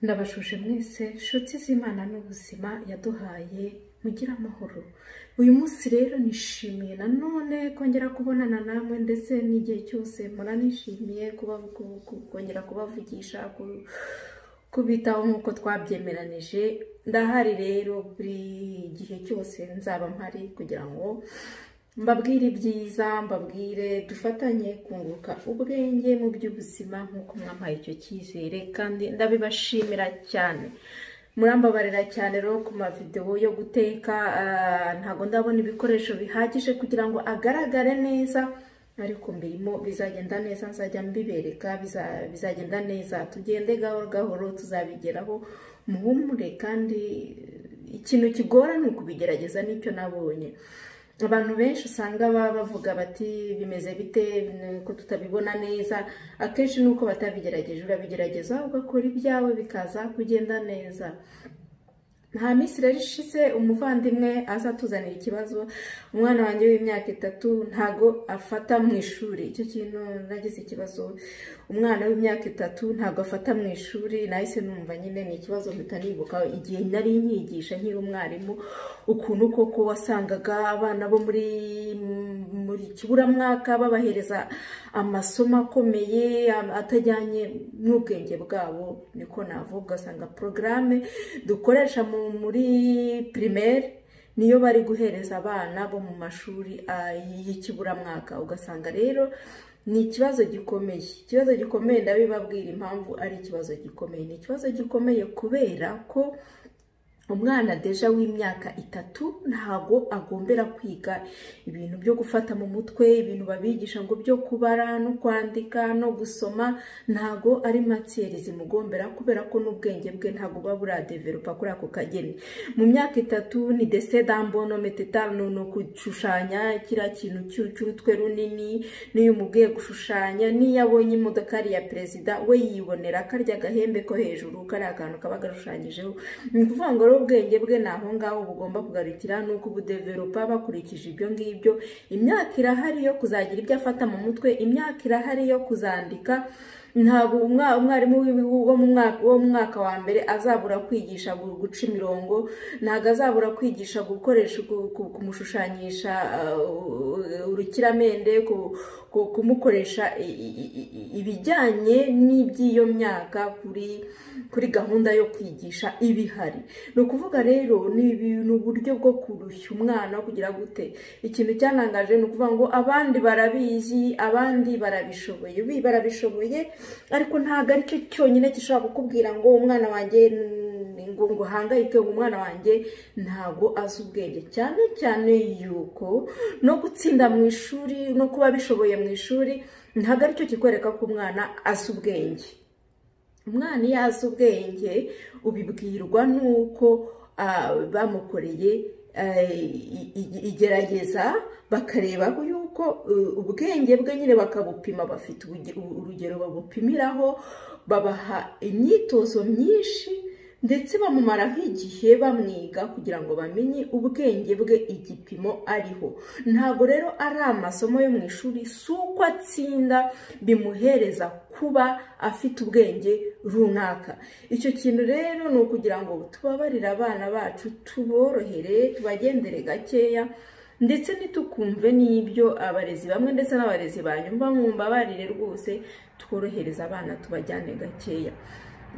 Ndabashuje mwese nshuti z'Imana n'ubuzima yaduhaye, mugire amahoro. Uyu munsi rero nishimiye nanone kongera kubonana namwe, ndetse n'igihe cyose muranishimiye kongera kubavugisha, kubitaho nk'uko twabyemeranije. Ndahari rero buri gihe cyose nzaba mpari kugira ngo mbabwire ibyiza, mbabwire dufatanye kunguka ubwenge mu by'ubuzima nk'uko mwampaye icyo cyizere, kandi ndabibashimira cyane. Murambabarira cyane rero ku mavidewo yo guteka, ntabwo ndabona ibikoresho bihagije kugira ngo agaragare neza, ariko mbirimo bizagenda neza, nzajya mbibereka, bizagenda neza, tugende gahoro gahoro tuzabigeraho, muhumure. Kandi ikintu kigora ni ukubigerageza, nicyo nabonye. Abantu benshi usanga baba bavuga bati bimeze bite ko tutabibona neza, akenshi nuko batabigerageje. Urabigerageza ugakora ibyawe bikaza kugenda neza. Nta minsi rero ishize umuvandimwe azatuzanira ikibazo, umwana wanjye w'imyaka 3 ntago afata mu ishuri. Icyo kintu nagize ikibazo, umwana w'imyaka 3 ntago afata mu ishuri. Nahise numva nyine ni ikibazo, mpita nibuka igihe nari nyigisha nkiri umwarimu, ukuntu koko wasangaga abana bo muri kiburamwaka babahereza amasomo akomeye atajyanye n'ubwenge bwabo, niko navuga. Ugasanga porogaramu dukoresha muri primaire niyo bari guhereza abana bo mu mashuri y'ikiburamwaka. Ugasanga rero ni ikibazo gikomeye, ikibazo gikomeye. Ndabibabwira impamvu ari ikibazo gikomeye. Ni ikibazo gikomeye kubera ko umwana déjà w'imyaka 3 ntago agombera kwiga ibintu byo gufata mu mutwe, ibintu babigisha ngo byo kubara no kwandika no gusoma, ntago ari matière zimugombera, kubera ko n'ubwenge bwe ntago buba buradevelopa kuri ako kageni. Mu myaka 3 ni dessin d'un bonhomme têtard, no gushushanya kiriya kintu cy'urutwe runini. Niyo umubwiye gushushanya, niyo abonye imodokari ya perezida, we yibonera karya gahembe ko hejuru, kariya kantu kaba gashushanyijeho. Ni ukuvuga ngo rero ubwenge bwe ni aho ngaho bugomba kugarukira, ni ukubudevelopa bakurikije ibyo ngibyo. Imyaka irahari yo kuzagira ibyo afata mu mutwe, imyaka irahari yo kuzandika. Ntabwo umwarimu wo mu mwaka wa mbere azabura kwigisha guca imirongo, ntabwo azabura kwigisha gukoresha kumushushanyisha urukiramende, kumukoresha ibijyanye n'iby'iyo myaka kuri gahunda yo kwigisha ibihari. Ni ukuvuga rero ni uburyo bwo kurushya umwana kugira gute. Ikintu cyanangaje ni ukuvuga ngo abandi barabizi, abandi barabishoboye, ariko ntabwo aricyo cyonyine gishobora kukubwira ngo umwana wanjye ngo hangayike, ngo umwana wanjye ntabwo azi ubwenge. Cyane cyane yuko no gutsinda mu ishuri no kuba bishoboye mu ishuri ntabwo aricyo kikwereka ko umwana azi ubwenge. Umwana iyo azi ubwenge ubibwirwa nuko bamukoreye igerageza, bakareba yuko ubwenge bwe nyine bakabupima, bafite urugero babupimiraho, babaha imyitozo myinshi, ndetse bamumaraho igihe bamwiga kugira ngo bamenye ubwenge bwe igipimo ariho. Ntabwo rero ari amasomo yo mu ishuri, si uko atsinda bimuhereza kuba afite ubwenge runaka. Icyo kintu rero ni ukugira ngo tubabarire abana bacu, tuborohere, tubagendere gakeya, ndetse ntitukumve n'ibyo abarezi bamwe ndetse n'abarezi banyumva, mwumbabarire rwose, tworohereza abana tubajyane gakeya.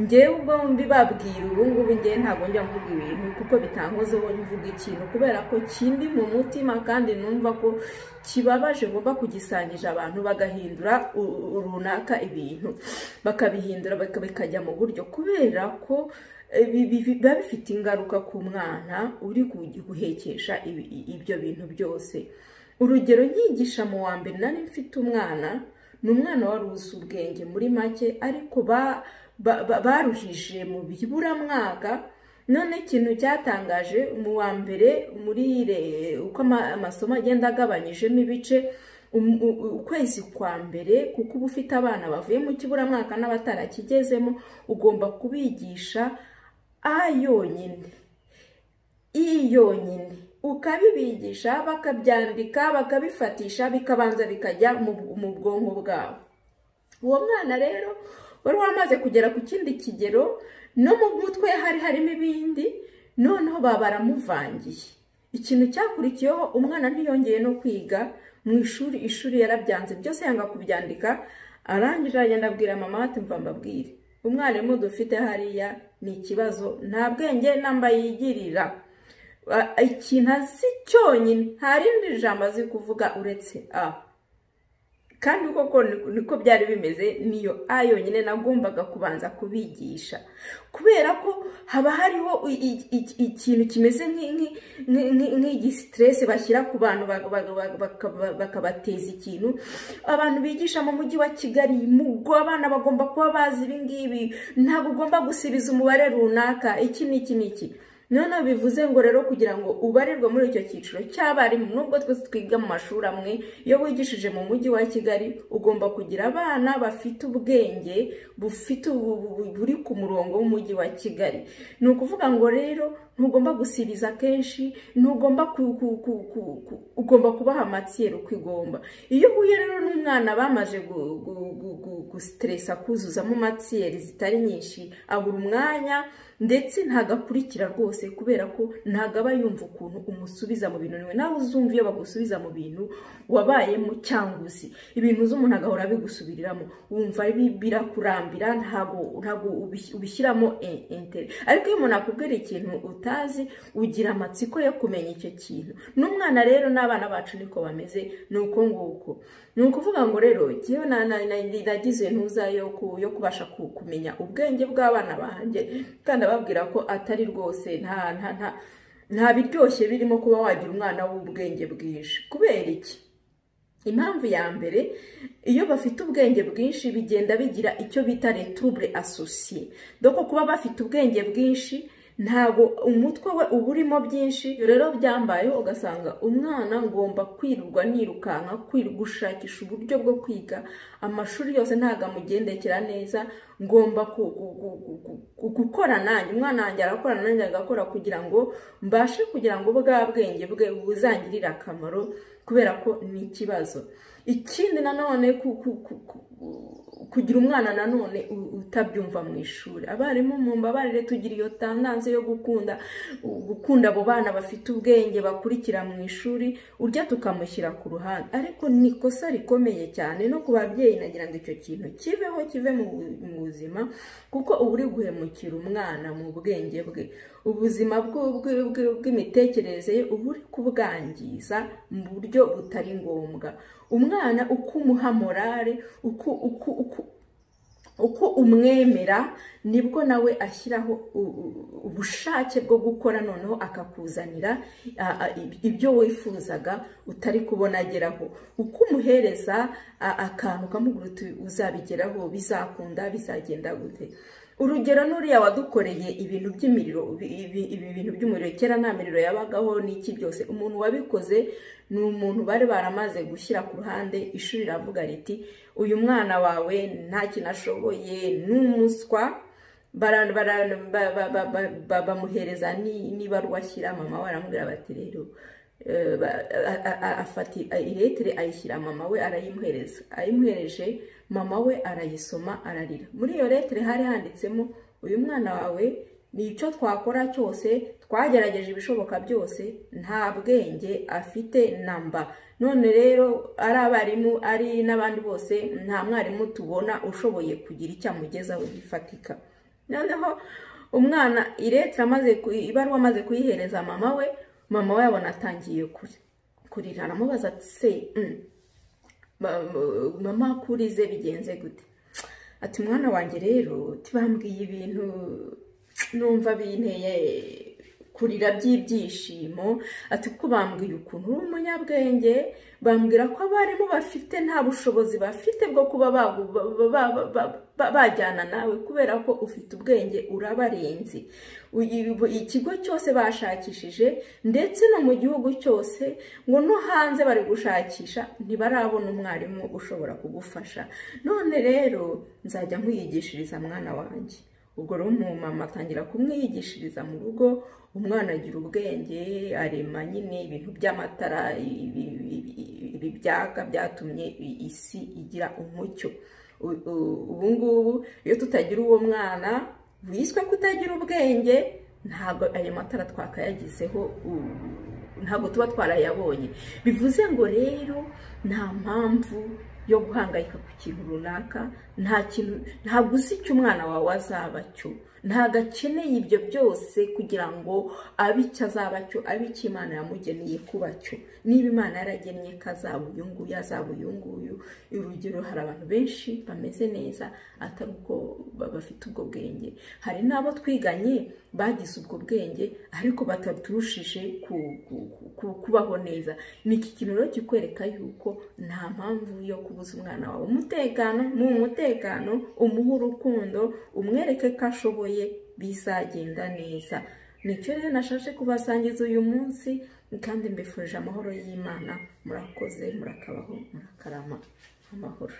Ngewe ubwo mbibabwira ubu ngubu, ngewe ntabwo njya mvuga ibintu kuko bitankozeho, mvuga ikintu kubera ko kindi mu mutima kandi numva ko kibabaje, ngomba kugisangisha abantu bagahindura runaka ibintu, bakabihindura bikajya mu buryo, kubera ko biba bifite ingaruka ku mwana uri guhekesha ibyo bintu byose. Urugero, nyigisha mu wa mbere nari mfite umwana, ni umwana wari uzi ubwenge muri make, ariko baruhije mu biburamwaka. None ikintu cyatangaje mu wa mbere, muri uko amasomo agenda agabanyijemo ibice, ukwezi kwa mbere, kuko uba ufite abana bavuye mu kiburamwaka n'abatarakigezemo, ugomba kubigisha a yonyine, i yonyine, ukabibigisha bakabyandika, bakabifatisha, bikabanza bikajya mu bwonko bwabo. Uwo mwana rero Wari waramaze kugera ku kindi kigero, no mu mutwe hari harimo ibindi, noneho baba baramuvangiye. Ikintu cyakurikiyeho, umwana ntiyongeye no kwiga mu ishuri, ishuri yarabyanze byose, yanga kubyandika. Arangije aragenda abwira mama ati: "Mva mbabwire, umwarimu dufite hariya ni ikibazo, nta bwenge namba yigirira. Ikintu azi cyonyine, nta rindi jambo azi kuvuga uretse a." Kandi koko niko byari bimeze, niyo a yonyine nagombaga kubanza kubigisha, kubera ko haba hariho ikintu kimeze nk'igi stress bashyira ku bantu, bakabateza ikintu. Abantu bigisha mu mujyi wa Kigali, mugo abana bagomba kuba bazi ibi ngibi, ntabwo ugomba gusibiza umubare runaka, iki n'iki n'iki. Noneho bivuze ngo rero kugira ngo ubarirwe muri icyo cyiciro cy'abarimu, nubwo twese twiga mu mashuri amwe, iyo wigishije mu mujyi wa Kigali ugomba kugira abana bafite ubwenge bufite buri ku murongo w'umujyi wa Kigali. Ni ukuvuga ngo rero ntugomba gusibiza kenshi, ntugomba ugomba kubaha matière uko igomba. Iyo uhuye rero n'umwana bamaze gu-stressa, kuzuzamo matière zitari nyinshi, abura umwanya, ndetse ntabwo akurikira rwose, kubera ko ntabwo aba yumva ukuntu umusubiza mu bintu. Niwe nawe uzumva iyo bagusubiza mu bintu wabayemo cyangwa uzi ibintu uzi, umuntu agahora abigusubiriramo, wumva birakurambira, ntabwo ubishyiramo intérêt. Ariko iyo umuntu akubwira ikintu utazi, ugira amatsiko yo kumenya icyo kintu. N'umwana rero, n'abana bacu niko bameze, ni uko nguko. Ni ukuvuga ngo rero njyewe nagize ntuza yo kubasha kumenya ubwenge bw'abana banjye, kandi ababwira ko atari rwose nta biryoshye birimo kuba wagira umwana w'ubwenge bwinshi. Kubera iki? Impamvu ya mbere, iyo bafite ubwenge bwinshi bigenda bigira icyo bita les troubles associés. Donc kuba bafite ubwenge bwinshi, ntabwo umutwe we uba urimo byinshi. Rero byambayeho, ugasanga umwana ngomba kwirirwa nirukanka gushakisha uburyo bwo kwiga, amashuri yose ntabwo amugendekera neza. Ngomba gukora nanjye, umwana wanjye arakora nanjye agakora, kugira ngo mbashe kugira ngo bwa bwenge bwe buzangirire akamaro, kubera ko ni ikibazo. Ikindi nanone, kugira umwana nanone utabyumva mu ishuri. Abarimu mu mbabarire, tugira iyo tendance yo gukunda abo bana bafite ubwenge bakurikira mu ishuri, urya tukamushyira ku ruhande, ariko ni ikosa rikomeye cyane. No ku babyeyi nagira ngo icyo kintu kiveho, kive mu buzima, kuko uba uri guhemukira umwana mu bwenge bwe, ubuzima bw'imitekerereze ye uba uri kubwangiza mu buryo butari ngombwa. Umwana uko umuha morale, uko umwemera, nibwo nawe ashyiraho ubushake bwo gukora, noneho akakuzanira ibyo wifuzaga utari kubona ageraho. Uko umuhereza akantu ukamubwira uti: "Uzabigeraho, bizakunda, bizagenda gute." Urugero n'uriya wadukoreye ibintu by'imiriro, ibi bintu by'umuriro, kera nta miriro yabagaho n'iki byose. Umuntu wabikoze ni umuntu bari baramaze gushyira ku ruhande. Ishuri riravuga riti: "Uyu mwana wawe nta kintu ashoboye, ni umuswa." Bamuhereza n'ibaruwa ashyira mama we, aramubwira bati rero afata i lettre ayishyira mama we, arayimuhereza. Ayimuhereje, mama we arayisoma, ararira. Muri iyo lettre hari handitsemo: "Uyu mwana wawe ni icyo twakora cyose, twagerageje ibishoboka byose, nta bwenge afite namba. None rero ari abarimu, ari n'abandi bose, nta mwarimu tubona ushoboye kugira icyo amugezaho gifatika." Noneho umwana i lettre amaze, ibaruwa amaze kuyihereza mama we, mama we abona atangiye kurira, aramubaza ati: "Se mama, kurize bigenze gute?" Ati: "Mwana wanjye rero, tibambwiye ibintu numva binteye kurira by'ibyishimo." Ati: "Kuko bambwiye ukuntu uri umunyabwenge, bambwira ko abarimu bafite nta bushobozi bafite bwo kuba bajyana nawe, kubera ko ufite ubwenge, urabarenze. Ikigo cyose bashakishije, ndetse no mu gihugu cyose, ngo no hanze bari gushakisha, ntibarabona umwarimu ushobora kugufasha. None rero nzajya nkwiyigishiriza, mwana wanjye." Ubwo rero umumama atangira kumwiyigishiriza mu rugo. Umwana agira ubwenge, arema nyine ibintu by'amatara, ibi byaka byatumye isi igira umucyo. Ubu ngubu iyo tutagira uwo mwana wiswe kutagira ubwenge, ntabwo ayo matara twakayagizeho, ntabwo tuba twarayabonye. Bivuze ngo rero nta mpamvu yo guhangayika ku kintu runaka, nta kintu, ntabwo uzi icyo umwana wawe azaba cyo, ntabwo akeneye ibyo byose kugira ngo abe icyo azaba cyo, abe icyo Imana yamugeneye kuba cyo. Niba Imana yaragennye ko azaba uyu nguyu, azaba uyu nguyu. Urugero, hari abantu benshi bameze neza atari uko bafite ubwo bwenge, hari n'abo twiganye bagize ubwo bwenge ariko bataturushije kubaho neza. Ni iki kintu rero kikwereka yuko nta mpamvu yo kubuza umwana wawe umutekano. Mu mutekano umuhe urukundo, umwereke ko ashoboye, bizagenda neza. Nicyo rero nashatse kubasangiza uyu munsi, kandi mbifurije amahoro y'Imana. Murakoze, murakabaho, murakarama, amahoro.